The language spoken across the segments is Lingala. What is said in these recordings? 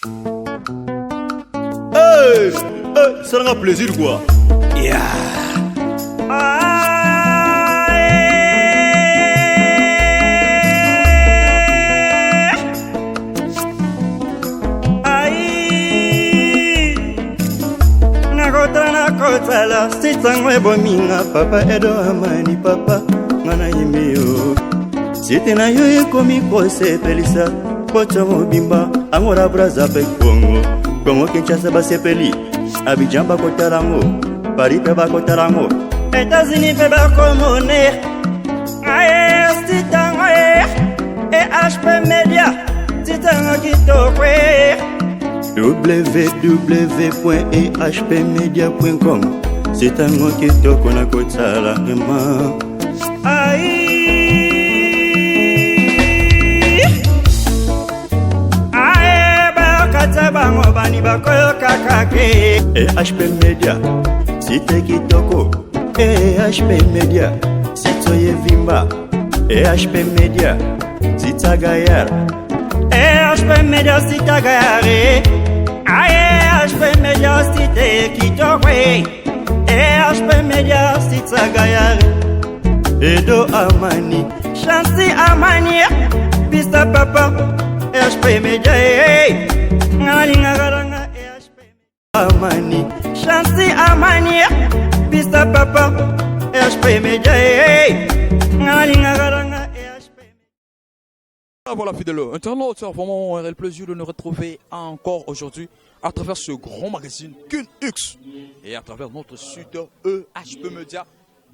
Hey, hey, salanga plaisir quoi. Yeah. Nakota nakotala sitango ebominga papa Edo Amani papa nga nayembi yo site na yo ekomi kosepelisa poto mobimba Angola Brazza mpe Congo Congo Kinshasa basepeli Abidjan bakotala yango Paris mpe bakotala yango États-Unis mpe bakomone aye sitango e EHP Media sitango kitoko e www.ehpmedia.com sitango kitoko na kotala vraiment. Ai ae bakata bango bani bakoyokaka ke EHP Media site kitoko EHP Media site oyo evimba EHP Media site agayar EHP Media site agayare ae EHP Media site kitoko EHP Media site agayare Edo Amani Chancy Amani Pista papa EHP Media ngalingaka nanga EHP Amani Chancy Amani Pista papa EHP Media ngalingaka nanga EHP. Voilà, fidèle internaute, vraiment, on a le plaisir de nous retrouver encore aujourd'hui à travers ce grand magazine Kin X et à travers notre site EHP Media,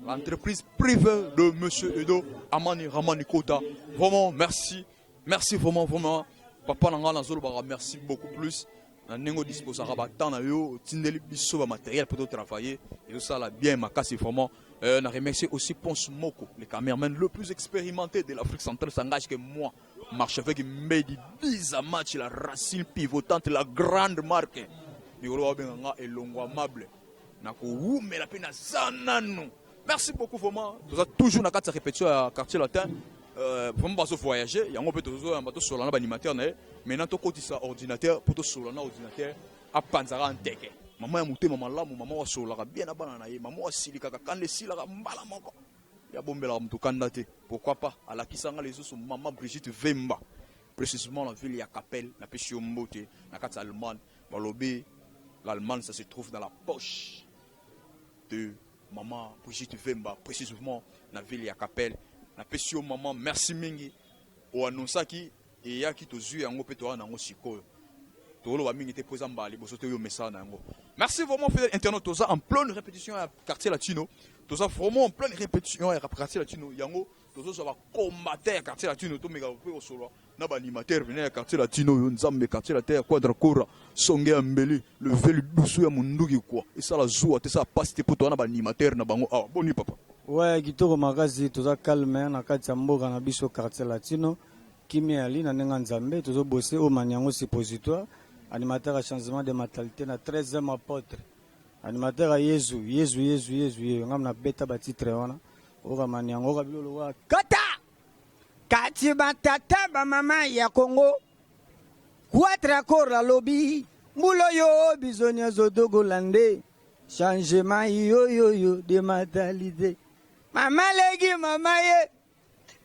l'entreprise privée de Monsieur Edo Amani Ramani Kota. Vraiment, merci. Merci vraiment, vraiment. Papa na nga nazolobaka merci beaucoup plus. Na ndenge odisposaka batemps na yo, otindeli biso ba matériel pour travailler. Et ça la bien makasi vraiment. Na remercier aussi Ponce Moko, le cameraman le plus expérimenté de l'Afrique centrale, s'engage que moi. Marche avec Medi 10 à match, la racine pivotante, la grande marque. Mikolo babenganga elongo amable. Na kowumela pe na zananu. Merci beaucoup vraiment. Nous avons toujours na kati ya répétition ya Quartier Latin. Vraiment bazo voyager, yango pe tozo yamba to solana ba animateur na ye. Maintenant to kotisa ordinateur pour to solana ordinateur apanzaka nteke. Mama ya motema malamu, mama wa solaka bien na bana na ye, mama wa silikaka kanda esilaka mbala moko. Ya bombelaka moto kanda te. Pourquoi pas alakisanga lisusu mama Brigitte Vemba. Précisément la ville ya Capelle, na pesi yo mbote na kati ya Allemagne. Balobi l'Allemagne ça se trouve dans la poche de maman Brigitte Vemba, précisément na ville ya Capelle. Na pesi yo maman merci mingi o annonçaki eyaki tozwi yango pe toa nango sikoyo. Toloba mingi te poza mbali boso te yo message na yango. Merci vraiment fidèle internaute, toza en pleine répétition ya Quartier Latino. Toza vraiment en pleine répétition ya Quartier Latino. Yango tozo ba combattre ya Quartier Latino to meka pe kosolola na ba animateur venez ya Quartier Latino yo nzambe Quartier Latin ya Quadra Kora songe ya mbeli le velu dusu ya munduki quoi. Et ça la zuwa te ça passe te pour toi na ba animateur na bango. Ah boni papa. Ouais, kitoko makasi toza calme na kati ya mboka na biso Quartier Latino. Kimia ali na ndenge nzambe tozo bosser o maniango suppositoire animateur à changement de mentalité na 13e apôtre animateur à Yesu Yesu Yesu Yesu yeyo ngam na beta ba titre wana oka maniango oka bilolo wa kata kati batata ba mama ya Congo quatre accords la lobby mbulo yo biso nyonso tokolande changement yo yo yo de mentalité mama leki mama ye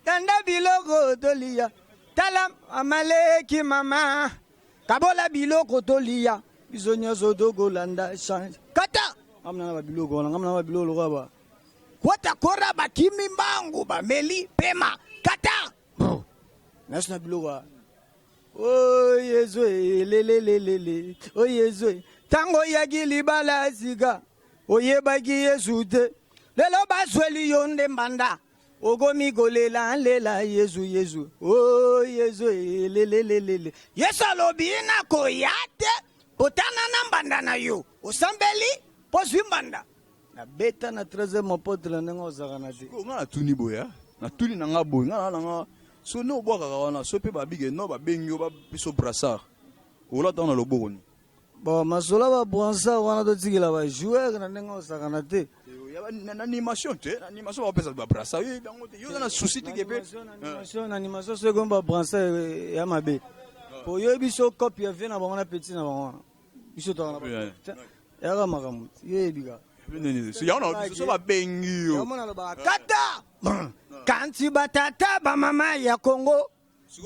tanda biloko tolia tala mama leki mama kabola biloko tolia biso nyonso tokolanda change kata ngamna na babiloko wana ngamna na babiloko lokola ba kwata kora bakimi mbangu bameli pema kata naso na biloko wana. O Yesu lelelelele o Yesu tango oyaki libala sika oyebaki Yesu te lelo bazweli yo nde mbanda okomi kolela lela Yesu Yesu o Yesu lelelelele Yesu alobi nakoya te potana na mbanda na yo osambeli mpo zwi mbanda nabeta na 13e apôtre na ndenge ozalaka na te. Nga natuni boye, natuni na nga boye, nga na nga so ne obwakaka wana so mpe babike no babengi yo babiso brassard olata na loboko ni bon masolo ba brassard wana totikela ba joueur na ndenge osakana te na animation te na animation bapesa ba brassard yo yango te yo oza na souci te ke mpe na animation so ekomi ba brassard ya mabe. Po yo biso copie ya vie na bango na petit na bango wana. Biso to na yaka makambo. Yo yebi kaka. Yango na biso so babengi yo. Yango nalobaka kata. Kanti batata ba mama ya Congo.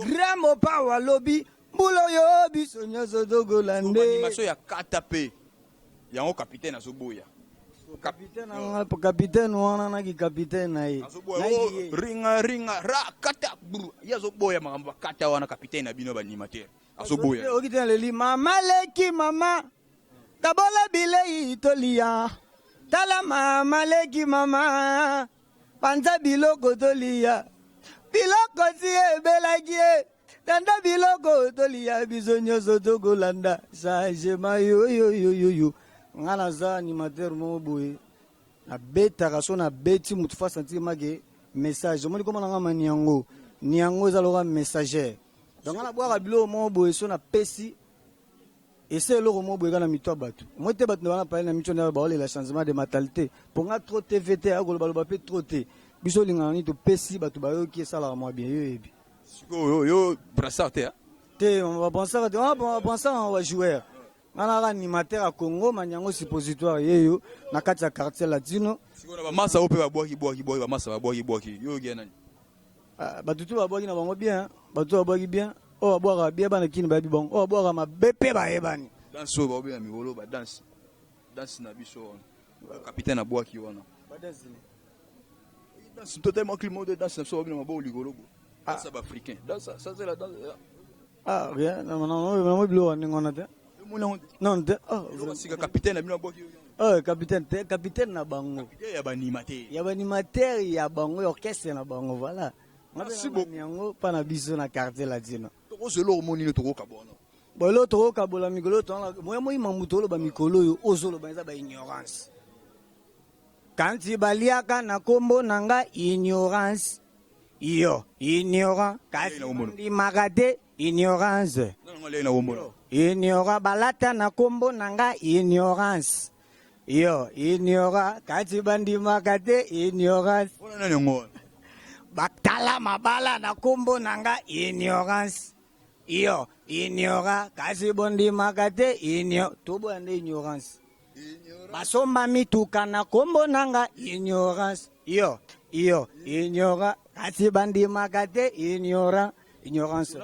Grand Mopao alobi mbula oyo biso nyonso tokolande. Animation ya kata pe yango capitaine azoboya. Capitaine capitaine wana na ki capitaine na ye. Azoboya oh, ringa ringa ra kata bru. Ye azoboya makambo kata wana capitaine na bino ba animateur. Azoboya. Oki tena leli mama leki mama kabola bilei tolia. Tala mama leki mama Panza biloko tolia, biloko si ebelaki ye. Tanda biloko tolia, biso nyonso tokolanda changement yoyoyoyoyo. Nga naza animateur moko boye, nabetaka so nabeti motu fa sentir make message. Omoni koma nanga maniango, niango eza lokola messager. Donc nga nabwaka biloko moko boye so napesi Ese eloko moko boye kaka na mitu ya batu. Moi te batu na pale na mitu na baolela changement de mentalité. Po nga trop TV te akoloba loba pe trop te. Biso lingana ni to pesi batu bayoki esalaka mwa bien yo yebi. Sikoyo yo brassard te hein? Te ba brassard te, ba brassard ba joueur. Nga na animateur ya Congo manyango suppositoire yeyo na kati ya quartier latino. Sikoyo na ba masa oyo pe ba bwaki bwaki bwaki ba masa ba bwaki bwaki yo yoki ya nani? Ah, bato tu babwaki na bango bien, bato babwaki bien, oyo babwaka bien bana kini bayebi bango, oyo babwaka mabe mpe bayebani. Danse oyo baobenga mikolo ba danse, danse na biso wana capitaine abwaki wana danse totalement climat de danse na biso babina maboko likolo bo danse ya baafricain danse ça c'est la danse. Ah rien, non non non biloko ya ndenge wana te. Non te. Ah, sika capitaine na bino abwaki. Oh, capitaine te, capitaine na bango. Capitaine ya ba animateur. Ya ba animateur ya bango, ya orchestre na bango, voilà. Merci beaucoup. Yango pa na biso na quartier latino. Tokozela eloko moni nini tokokabwana. Bon, eloko tokokabola mikolo to moya moi mamu toloba mikolo oyo ozoloba eza ba ignorance. Kanti baliaka na kombo na nga ignorance. Yo, ignorant, kasi ndimaka te ignorance. Ignorant, balata na kombo na nga ignorance. Yo, ignorant, kasi bandimaka te ignorance. Batala mabala na kombo na nga ignorance. Yo, ignorant, kasi bondimaka te ignorance. Toboya nde ignorance. Basomba mituka na kombo na nga ignorance. Yo, yo, ignorant, kasi bandimaka te ignorant, ignorance.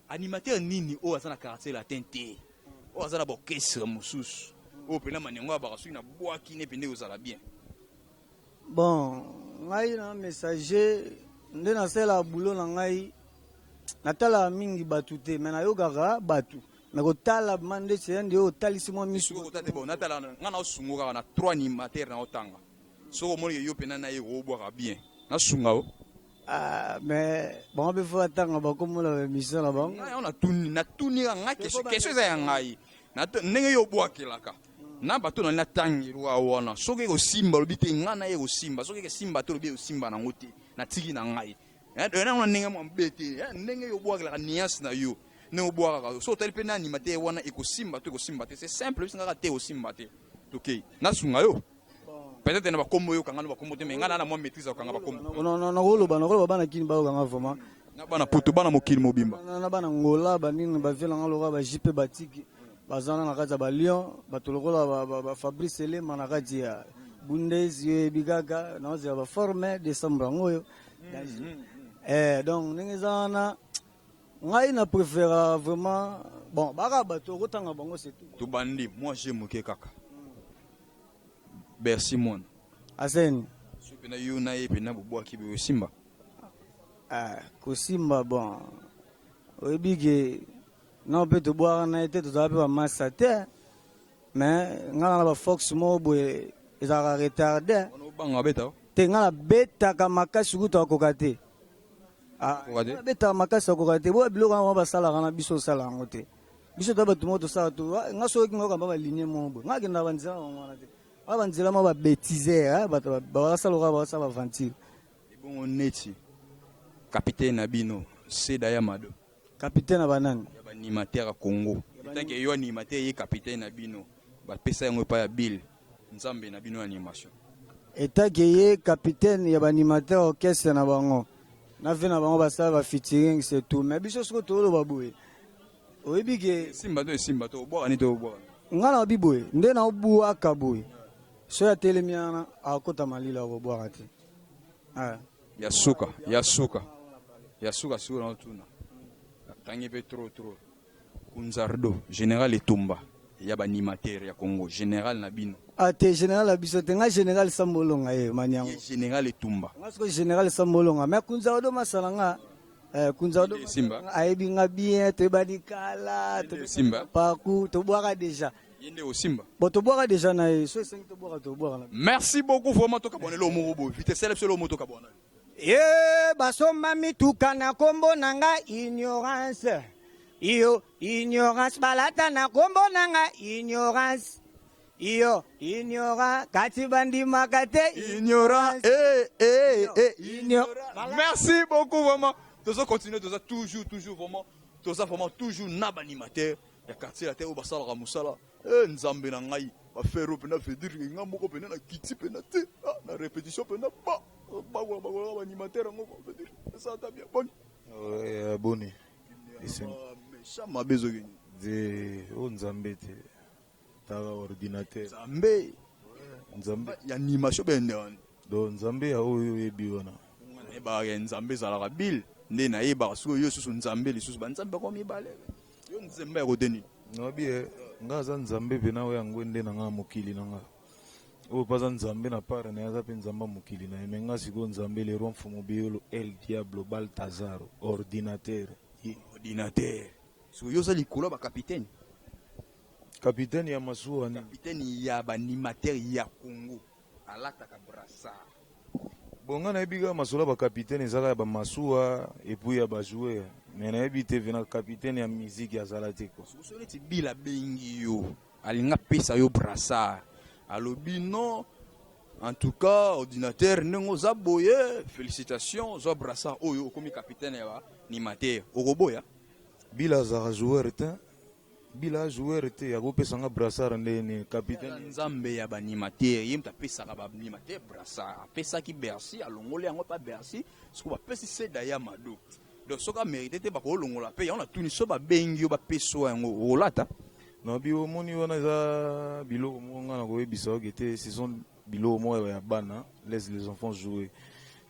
Animateur nini oyo aza na quartier latin te, oyo aza na baorchestre mosusu oyo mpena manengo abaka soki na bwaki ne pende kozala bien? Bon, ngai na messager nde nasalelaka boulot na ngai, natalaka mingi bato te, me nayokaka bato. Me kotala ma ndeti ya nde otalisi mwa misu. Kota te, bon, natala nga na osungo kaka na trois animateur na otanga. Soki omoni yo mpena na ye kobwaka bien, nasunga o. Ah, mais bango mpe fo batanga bakomona ba émission na bango. Ngai yango natuni, natuni kaka ngai question, question eza ya ngai. Ndenge yo obwakelaka na bato nali natangelwa wana, soki ekosimba olobi te ngai na ye ekosimba, soki ekosimba te olobi ekosimba nango te, natiki na ngai. Nango na ndenge mwa mabe te, ndenge yo obwakelaka nuance na yo, ndenge obwakaka, soki otali mpe na animateur wana ekosimba to ekosimba te, c'est simple, biso kaka te ekosimba te. Tokei, nasunga yo. Peut-être na bakombo oyo okanga na bakombo te, mais ngai na na mwa maîtrise ya kokanga bakombo. Nakoloba, nakoloba bana kini bayokanga vraiment. Na bana poto, bana mokili mobimba. Na bana Ngola, banini bavie nanga lokola ba JP Batiki, baza na kati ya ba Lyon, bato lokola ba Fabrice Elema na kati ya Bundes, yo yebi kaka, naozela ba forme décembre yango oyo. Donc ndenge eza wana, ngai na préfère vraiment, bon, baka bato okotanga bango, c'est tout. Tobandi mwa je moke kaka. Bercy mwana. Aseni. Soki mpena yo na ye mpena bobwaki boye osimba. Ah, kosimba bon. Oyebi ke non mpe tobwaka na ye te, tozala mpe bamasa te. Mais ngai na ba fox moko boye ezalaka retardé. Wana obanga beta. Te, ngai nabetaka makasi kutu akoka te. Ah, Akoka te? Nabetaka makasi akoka te. Boya biloko yango basalaka na biso osala yango te. Biso ta bato moko tosala to nga soki nga okamba baligne moko boye, nga akendaka banzela bango wana te, wana banzela moko babêtiser, bato bakasala lokola bakasala baventure. Ebongo neti capitaine na bino Seda ya Mado. Capitaine na banani? Ya baanimateur ya Congo. Etanke yo animateur, ye capitaine na bino, bapesa yango epai ya Bill Nzambe na bino ya animation. Etake ye capitaine ya baanimateur orchestre na bango na ve na bango basala bafeaturing, c'est tout. Mais biso soki toloba boye, Oyebi ke Esimba to esimba to obwaka nini to obwaka. Nga na boye nde na obwaka boye, soki atelemi wana akota malila, akobwaka te. Ah. Ya suka, ya suka, ya suka, sikoyo na otuna, atangi mpe trop trop. Kunzardo, général Etumba ya baanimateur ya Congo, général na bino. Ate général ya biso te, nga général Sambolonga ye maniango. Ye général Etumba. Nga sikoyo général Sambolonga, mais Kunzardo masala nga Kunzardo Simba. ayebi nga bien, toyebani kala. Ye Simba. Parcours tobwaka déjà. Ye nde osimba. Bon, tobwaka déjà na ye, so esengi tobwaka, tobwaka na. Merci beaucoup vraiment. Tokabwana elo moko boye vitesse, sele biso elo moko tokabwana. Ye basomba mituka na kombo na nga ignorance, iyo ignorance, balata na kombo na nga ignorance, iyo ignorant, kati bandimaka te. Ignorant, eh, eh, eh. Ignorant. Merci beaucoup vraiment. Tozo continuer, toza toujours, toujours vraiment, toza vraiment toujours na baanimateur ya Quartier Latin oyo basalaka mosala. Eh, Nzambe na ngai, bafere oyo mpena veut dire nga moko mpena na kiti mpena te. Ah, na répétition mpena ba bakola bakolaka baanimateur yango, veut dire esala ta bien. Boni? Ouais, boni. Méchant mabe ezokende. De oyo Nzambe te, taka ordinateur. Nzambe. Nzambe. Ya animation bende wana. Donc Nzambe ya oyo oyebi wana. Nayebaka ya Nzambe ezalaka bile nde nayebaka. Sikoyo yo susu Nzambe lisusu, banzambe bako mibale, yo Nzambe ya kote nini? Nayebi ye, nga aza Nzambe mpena oyo yango nde na nga mokili na nga oyo mpe aza Nzambe na part na ye, aza mpe Nzambe ya mokili na ye. Me nga sikoyo Nzambe le roi Mfumu Biyolo El Diablo Baltazar ordinateur ye. Ordinateur, sikoyo yo oza likolo ya bacapitaine. Capitaine ya masuwa nini? Capitaine ya baanimateur ya Congo alataka brassard. Bon, nga nayebi kaka masolo ya bacapitaine ezaka ya bamasuwa et puis ya bajoueur, mais nayebi te vena capitaine ya musique azala te quoi. Soki neti Bill abengi yo, alingi apesa yo brassard, alobi: "Non, en tout cas ordinateur, ndenge oza boye, félicitation, ozwa brassard oyo, okomi capitaine ya baanimateur", okoboya? Bill azalaka joueur te, Bill aza joueur te, akopesanga brassard ndeni capitaine? Nzambe ya baanimateur, ye moto apesaka baanimateur brassard. Apesaki Bercy, alongoli yango mpa Bercy, soki bapesi Seda ya Mado. Donc soki amérite te, bakolongola mpe yango. Natuni, so babengi yo, bapesi yo yango, okolata? Nabi omoni wana eza biloko moko nga na koyebisa oke te, ce sont biloko moko ya bana, laisse les enfants jouer.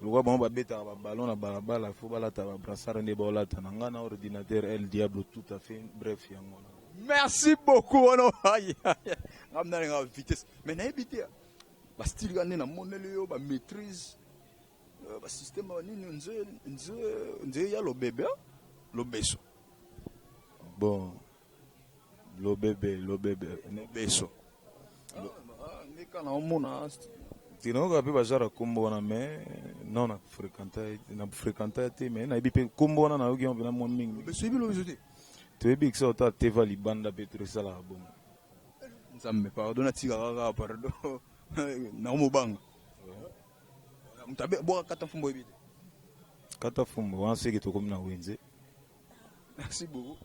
Lokola bango babetaka baballon na balabala, fo balata babrassard nde baolata na nga na ordinateur El Diablo, tout à fait. Bref, yango wana. Merci beaucoup wana. Nga nalinga vitesse, mais nayebi te bastyle ka nde namoneli yo, bamaîtrise, basystème nini, nze nze nze ya lobebe, lobeso. Bon, lobebe, lobebe. Lobeso ndeka na omona. Tinayoka mpe bazara nkombo wana, mais non, na fréquenta te, mais nayebi mpe nkombo wana, nayoki yango mpena mwa mingi. Lobeso, yebi lobeso te? Toyebi kisa ota teva libanda mpe to esalaka bongo. Nzambe, pardon, natika kaka, pardon, nakomobanga moto abe bwaka kata mfumbo, oyebi te? Kata fumbo wana seke tokomi na wenze. Merci beaucoup.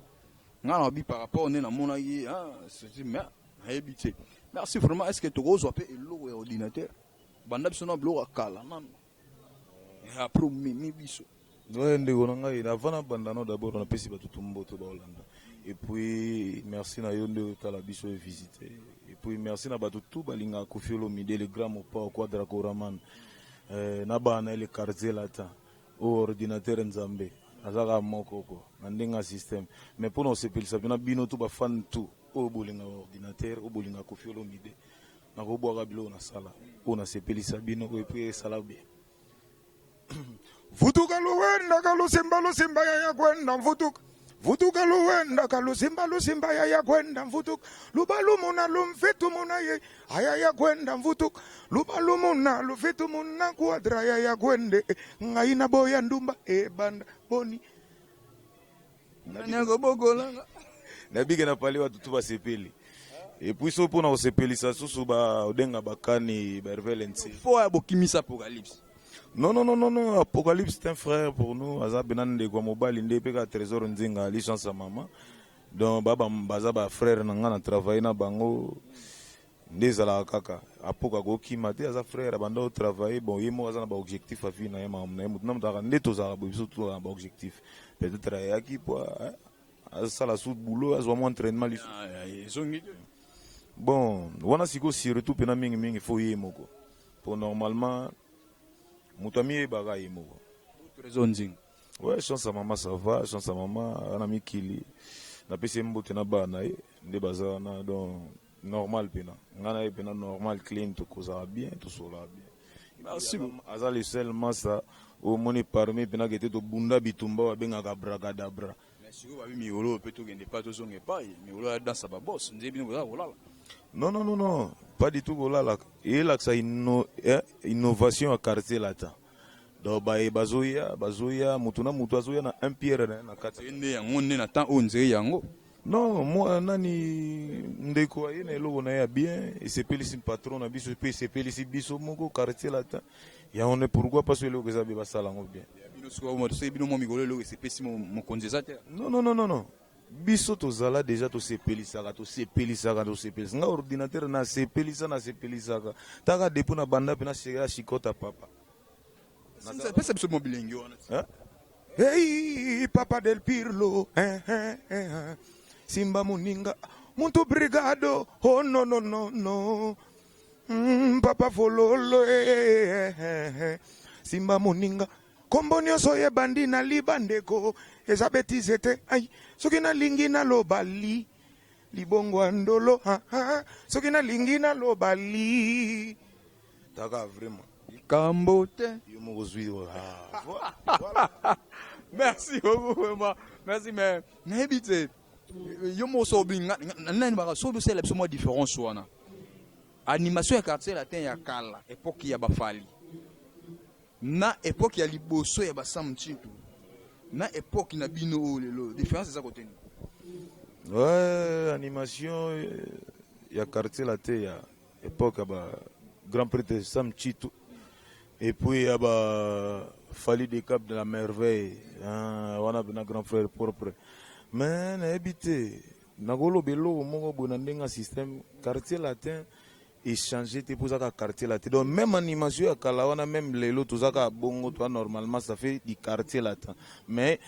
Nga na bi par rapport nde namonaki ceci, mais nayebi te. Merci vraiment. Est ce que tokozwa mpe eloko ya ordinateur? Banda biso na biloko ya kala nano, après omemi biso. Ouais, ndeko na ngai, avant nabanda no, d'abord napesi bato tumboto baolanda, et puis merci na yo nde otala biso evisite, et puis merci na bato tu balingaka Kofi Olomide, le grand Mopao Quadra Koraman, na bana ye le Quartier Latin. Oyo ordinateur, Nzambe aza kaka moko ko na ndenge ya système, mais mpona kosepelisa mpena bino tu bafan tu oyo bolingaka ordinateur, oyo bolingaka Kofi Olomide, nakobwaka biloko nasala oyo nasepelisa bino oyo, et puis esala bien. Vutuka luwenda kalusimba lusimba yaya kwenda mvutuka, vutuka luwenda kalusimba lusimba yaya kwenda mvutuka, lubalumuna lumfitumuna ye ayaya kwenda mvutuka, lubalumuna lufitumuna kuadra yaya kwende ngai na boya ndumba ebanda boni. Nyakobokolanga. Nabike na pale, bato tu basepeli, et puis so mpona kosepelisa susu baodenga bakani bahervel nc. Fo ya bokimisa Apocalypse. Non, non, non, non, non, Apocalypse, c'est un frère pour nous. Aza bena ndeko ya mobali nde pe ka Trésor Nzinga ali chance ya mama. Donc ba baza ba frère na nga na travailler na bango nde ezalaka kaka apoka kokima te, aza frère abanda otravailler. Bon, ye moko aza na baobjectif ya vie na ye, makambo na ye, motu na moto aka nde tozalaka boye, biso tozalaka na baobjectif. Peut-être ayaki po Asala su boulot, azwa mwa entraînement lisusu. Ah, ezongi te. Bon, wana sikoyo surtout mpena mingimingi fo ye moko, po normalement moto amiyebaka ye moko. Trésor Nzinga. Ouais, chance ya mama, ça va. Chance ya mama ana mikili, napesi ye mbote na bana na ye nde baza wana. Donc normal mpena ngai na ye mpena normal, clean, tokozala bien, tosolaka bien. Merci beaucoup. Aza le seul masa omoni parmi mpena kete tobunda bitumba oyo abengaka abracadabra. Mais sikoyo babi mikolo oyo mpe tokende epai, tozonga epai, mikolo ya danse ya babos nde bino boza kolala. Non, non, non, non, pas du tout kolalaka. Eyelakisa innovation ya Quartier Latin. Donc baye bazoya, bazoya, motu na motu azoya na un pierre na ye na kati. Ye nde yango nde na temps oyo nzeye yango. Non, moi nani ndeko aye na eloko na ye ya bien, esepelisi patron na biso mpe esepelisi biso moko Quartier Latin. Yango nde pourquoi parce eloko eza be, basala yango bien. Ya bino sikoyo, soki bino mwa mikolo eloko esepesi mokonzi eza te. Non, non, non, non, non, biso tozala déjà, tosepelisaka, tosepelisaka, tosepelisa. Nga ordinateur nasepelisa, nasepelisaka taka depuis na banda mpe na shikota papa. Pesa biso mwa bilenge wana. Hein? Hey, Papa del Pirlo, eh, eh, eh, Simba Muninga, Muntu Brigado, oh no, no, no, no. Papa Fololo, eh, eh, eh, Simba Muninga. Kombo nyonso ebandi na libandeko eza bêtise te. Ai, soki nalingi naloba li libongo ya ndolo, ha, ha. Soki nalingi naloba li taka vraiment. Likambo te. Yo moko zwi, ah, voilà. Merci beaucoup, vraiment merci. Mais nayebi te, yo moko so obi nani baka so osala biso mwa différence wana, animation ya Quartier Latin ya kala, époque ya bafali na époque ya liboso ya basam Ntintu na époque na bino oyo lelo, différence eza kote nini? Ouais, animation ya Quartier Latin ya époque ya ba grand prêtre Sam Chitu et puis ya ba Fally de Cap de la Merveille, hein, wana na grand frère propre. Mais nayebi te, nakoloba eloko moko boye na ndenge ya système Quartier Latin échanger te, mpo eza kaka Quartier Latin. Donc même animation ya kala wana, même lelo toza kaka bongo. Toa normalement, ça fait du Quartier Latin, mais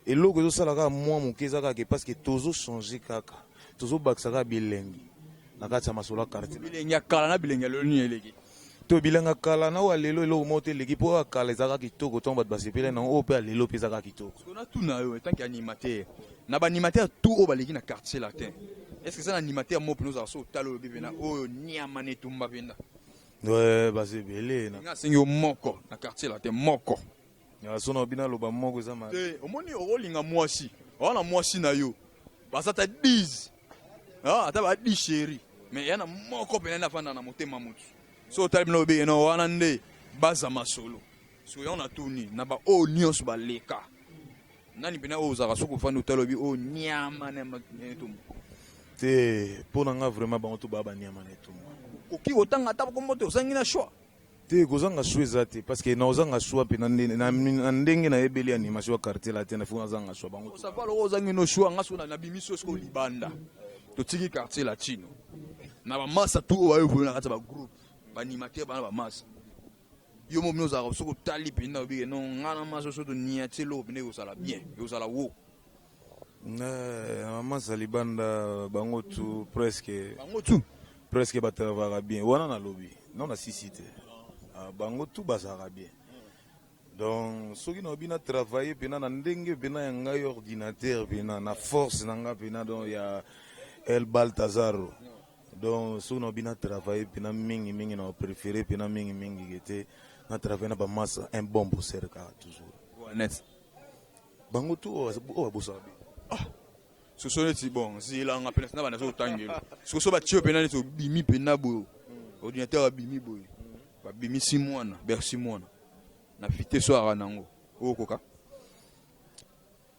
eloko ezosala kaka mwa moke eza kaka parce que tozochange kaka, tozobakisa kaka bilengi na kati ya masolo ya quartier. Bilenge ya kala na bilenge ya lelo, nini eleki? To bilanga kala na oyo ya lelo, eloko moko te eleki, mpo oyo ya kala ezalaka kitoko ntango bato basepeli nango, oyo mpe ya lelo mpe ezalaka kitoko. Sikoyo natuna yo, en tant que animateur, na baanimateur tout oyo baleki na Quartier Latin, est ce que eza na animateur moko mpena ozala so otala olobi mpena oyo nyama na etumba mpenza? Ouais, baza ebele na Nga asengi yo moko na Quartier Latin, moko. So na bino aloba moko eza ma Te, omoni, okolinga mwasi oza na mwasi na yo, baza ata 10, ah, ata ba 10 chéri, mais ya na moko mpena nde afanda na motema motu, so otali bino obenge no wana nde baza masolo. Soki yango natuni, na baoyo nyonso baleka, nani mpena oyo ozalaka soki ofandi otali obi oyo nyama na etumba? Te, mpo na nga vraiment bango to baya banyama na etumba. Okoki kotanga ata kombo te, ozangi na choix? Te, kozanga choix eza te, parce que na ozanga choix mpe na ndenge nayebeli animation ya Quartier Latin, na fo nazanga choix, bango to. Osava loko ozangi no choix. Nga soki nabimisi yo sikoyo libanda, totiki Quartier Latino na bamasa tu oyo bayevoye na kati ya bagroupe baanimateur bana bamasa, yo mo bino ozalaka soki otali mpenza obike no nga na masa so tonia tie eloko mpenza ekozala bien, ekozala wo. Na masa libanda, bango tu presque. Bango tu. Presque batravaka bien wana, nalobi non na sisi te. Ah, bango tu bazalaka bien. Donc soki nalobi na travaille mpena na ndenge mpena ya ngai ordinateur mpena na force na nga mpena, donc ya El Baltazaro, donc soki nalobi na travaille mpena mingimingi, na préféré mpena mingimingi ke te na travaille na bamasa, un bon bosseur kaka toujours. Net. Bango tu oyo babosaka bien. Soso neti bon zelanga mpena na banda so otangela siko so batie mpena neti obimi mpena boye, ordinateur abimi boye, babimisi mwana Bercy, mwana na vitesse oyo aka nango, oyo okoka?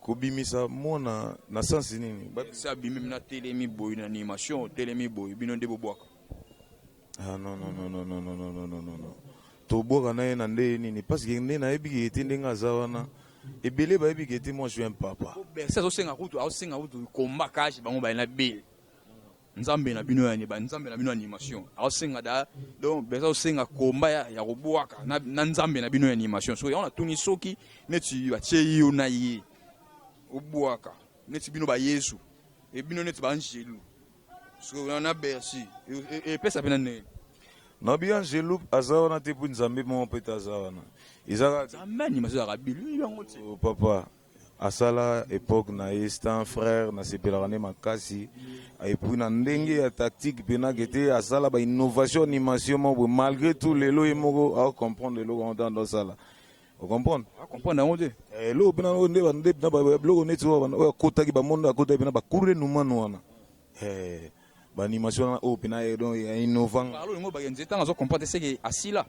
Kobimisa mwana na sansi nini? Bercy abimi na telemi boye na animation, otelemi boye, bino nde bobwaka. Ah non, non, non, non, non, non, non, non, non, non, non, tobwaka na ye na nde nini? Parce que nde nayebi ke ete ndenge aza wana, ebele bayebi ke ete moi je suis un papa. Bercy azosenga kutu, azosenga kutu komba kage bango baye na bele nzambe na bino yani banzambe na bino animation, azosenga da. Donc Bercy azosenga komba ya kobwaka na nzambe na bino ya animation. So yango natuni, soki neti batie yo na ye obwaka. Neti bino ba Yesu et bino neti ba angelu. Sikoyo na Bercy epesa mpe na ndenge. Nabi angelu aza wana te mpo Nzambe moko mpe te aza wana. Eza kaka Nzambe animation ezalaka bilu yango te. Oh, papa asala époque na ye, c'est un frère, nasepelaka nde makasi. Et puis na ndenge ya tactique mpe ke te asala ba innovation animation moko boye, malgré tout lelo ye moko acomprendre eloko yango ntango asala. Ocomprendre? Acomprendre yango te. Eloko mpe na nde nde na biloko neti oyo akotaki bamondo akotaki mpe na bakure numanu wana. Ba animation wana oyo mpe na ye donc ya innovant. Parlo yango bakenze ntango azo comprendre c'est que asila.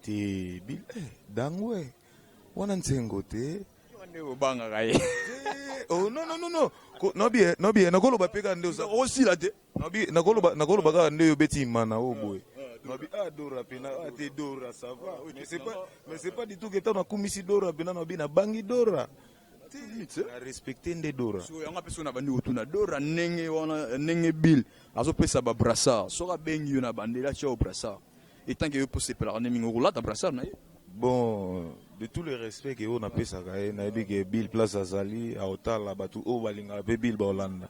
Te bil dangwe wana nsengo te. Nde obangaka ye. Oh non non non non. Nobi nobi nakoloba mpe kaka nde oza. Osila te. Nobi nakoloba nakoloba kaka nde obeti imana oyo boye. Nobi ah Dora pena ah te Dora ça va. Mais c'est pas mais c'est pas du tout que tango nakumisi Dora pena nobi nabangi Dora. Na respecter nde Dora. So yango apesi na bandi kotuna Dora ndenge wana ndenge Bill azopesa ba brassard soki abengi yo na bandeli atia yo brassard et tant que yo posepelaka nde mingi okolata brassard na ye. Bon, de tout le respect que oyo napesaka ye, nayebi ke Bill place azali aotala bato oyo balingaka mpe Bill baolanda.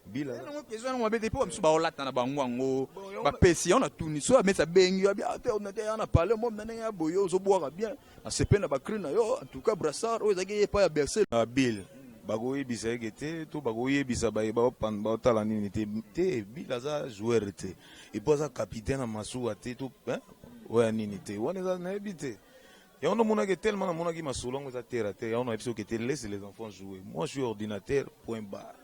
Bill aza- Yango question yango mabe te mpo bamisu baolata na bango yango bapesi yango na tuni soki amesi abengi yo abi ah te ordinateur ya na palais mo na ndenge ya boye ozobwaka bien nasepeli na bacri na yo en tout cas brassard oyo ezalaki ye epai ya Bercé. Na Bill bakoyebisa ye ke te to bakoyebisa baye baotala nini te te Bill aza joueur te et puis aza capitaine na masuwa te to hein, oyo ya nini te wana eza nayebi te. Yango namonaki tellement namonaki masolo yango eza terre à terre, yango nayebi soki te laisse les enfants jouer, moi je suis ordinateur point barre.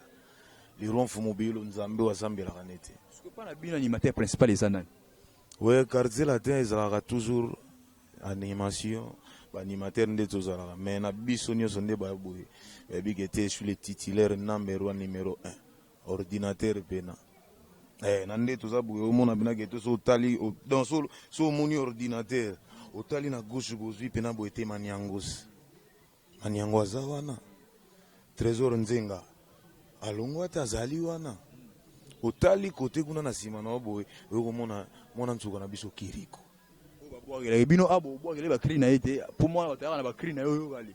Le roi Mfumu Biyolo Nzambe oyo asambelaka nete. Soki pa na bino animateur principal eza nani? Ouais, quartier latin ezalaka toujours animation, ba animateur nde tozalaka, mais na biso nyonso nde ba boye. Bayebi ke te je suis le titulaire number 1 numéro 1. Ordinateur pena. Na nde toza boye omona pena ke to so otali donc so so omoni ordinateur otali na gauche bozwi pena boye te maniangos. Maniango aza wana. Trésor Nzenga alongwa te azali wana. Otali kote kuna na nsima na yo boye okomona mwana nsuka na biso Kiriko. Babwakelaki bino abo obwakele ba cri na ye te po mwana bato yaka na ba cri na yo oyokali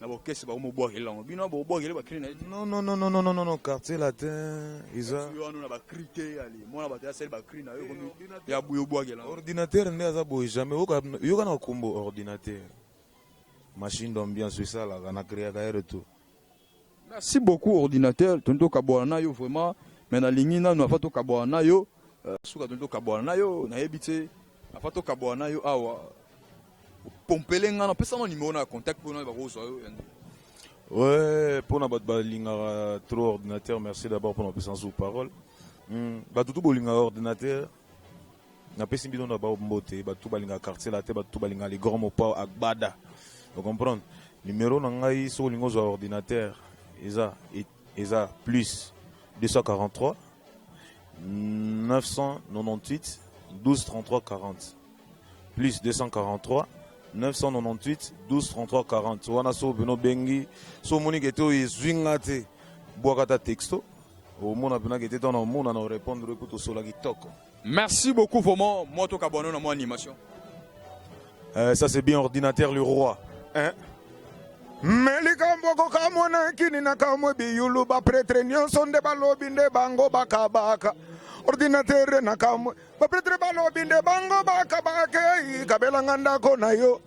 na bokese bango mobwakele yango bino abo obwakele ba cri na ye te. Non non non non non non non quartier latin eza yo wana na ba cri te ali mwana bato ya sali ba cri na yo komi ya buyo obwakela. Ordinateur nde aza boye jamais oyoka yoka na kombo ordinateur. Machine d'ambiance esalaka na créaka ye retour. Merci beaucoup ordinateur, tonto kabwana na yo vraiment, mais nalingi nanu avant tokabwana na yo, suka tonto kabwana na yo, nayebi te avant tokabwana na yo awa pompele nga na pesa na numéro na contact pour na bakozwa yo. Ouais, pour na bato balingaka trop ordinateur, merci d'abord pour na pesa sous parole. Bato tout bolingaka ordinateur, napesi bino na ba mbote, bato tout balingaka quartier la te, bato tout balingaka les grands mopao agbada. Vous comprenez? Numéro na ngai soki olingi ozwa ordinateur eza eza plus 243 998 12 33 40 plus 243 998 12 33 40 wana so bino bengi so omoni ke te oyo ezwi nga te bwaka ta texto omona mpena ke te ntango omona na orépondre mpo tosola kitoko. Merci beaucoup vraiment moi tokabwana na mwa animation. Ça c'est bien ordinateur le roi. Hein? Me likambo kokamwa na kini na kamwe biyulu ba prêtre nyonso nde balobi nde bango bakabaka ordinateur na kamwe ba prêtre balobi nde bango bakabaka kabelanga ndako na yo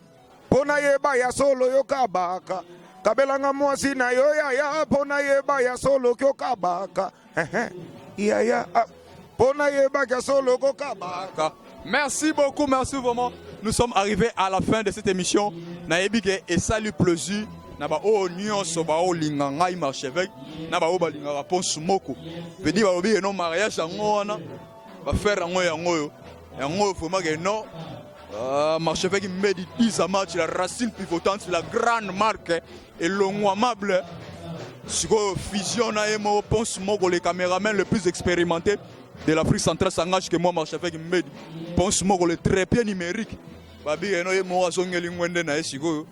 mpo nayeba ya solo yo kabaka kabelanga mwasi na yo yaya mpo nayeba ya solo kyo kabaka yaya mpo nayeba ya solo kokabaka. Merci beaucoup, merci vraiment. Nous sommes arrivés à la fin de cette émission. Nayebi ke esali plaisir na ba oyo nyonso ba oyo linga ngai marchevêque na ba oyo balingaka Ponce Moko. Pedi balobi ke non mariage yango wana ba faire yango yango oyo yango oyo vraiment ke non marchevêque Mbedi 10 à match la racine pivotante la grande marque elongwamable. Sikoyo fusion na ye moko Ponce Moko le caméraman le plus expérimenté de l'Afrique centrale s'engage que moi marchevêque Mbedi Ponce Moko le trépied numérique babi eno ye moko azongeli ngwende na ye sikoyo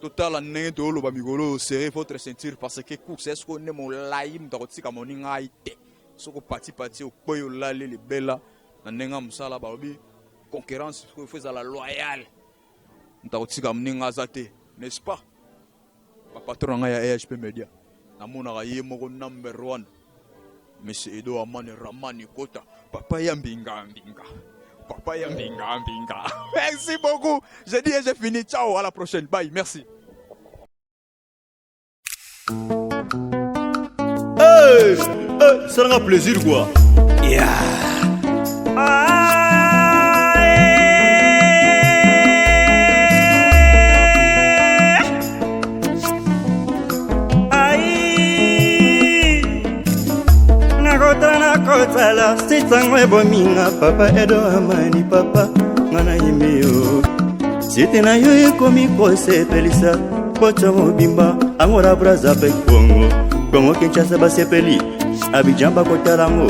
totala ndenge toyoloba mikolo serrez votre ceinture parce que course est-ce qu'on est molai moto akotika moninga ai te soki opatipati okwei olali libela na ndenge ya mosala balobi concurrence faut ezala loyale moto akotika moninga aza te, n'est-ce pas? Ba patron na ngai ya EHP Media. Namonaka ye moko number one. Monsieur Edo Amani Ramani Kota, papa ya mbinga mbinga. Papa ya mbinga mbinga. Merci beaucoup. J'ai dit et j'ai fini. Ciao, à la prochaine. Bye, merci. Hey, hey, salanga plaisir quoi. Yeah. Nakotala nakotala sitango ebominga papa Edo Amani papa nga nayembi yo site na yo ekomi kosepelisa poto mobimba Angola Braza mpe Kongo Kongo Kinshasa basepeli Abidjan bakotala yango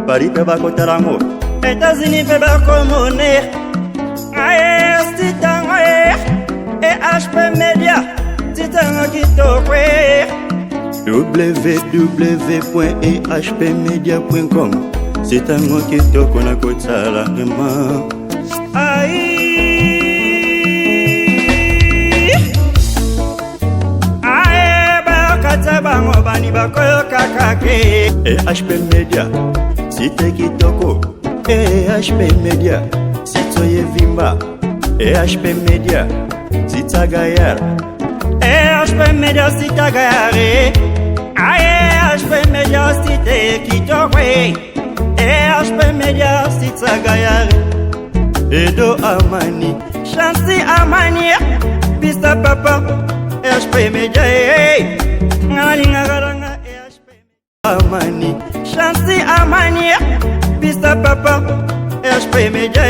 Paris mpe bakotala yango États-Unis mpe bakomone aye sitango EHP Media sitango kitoko www.ehpmedia.com sitango kitoko na kotala vraiment. Ai aye bayokata bango bani bakoyokaka ke EHP Media site kitoko EHP Media site oyo evimba EHP Media site gayar EHP Media site gayare aye EHP Media site kitoko EHP Media site gayare Edo Amani Chancy Amani Pista papa EHP Media ngalingakalanga EHP Amani Chancy Amani Pista papa EHP Media.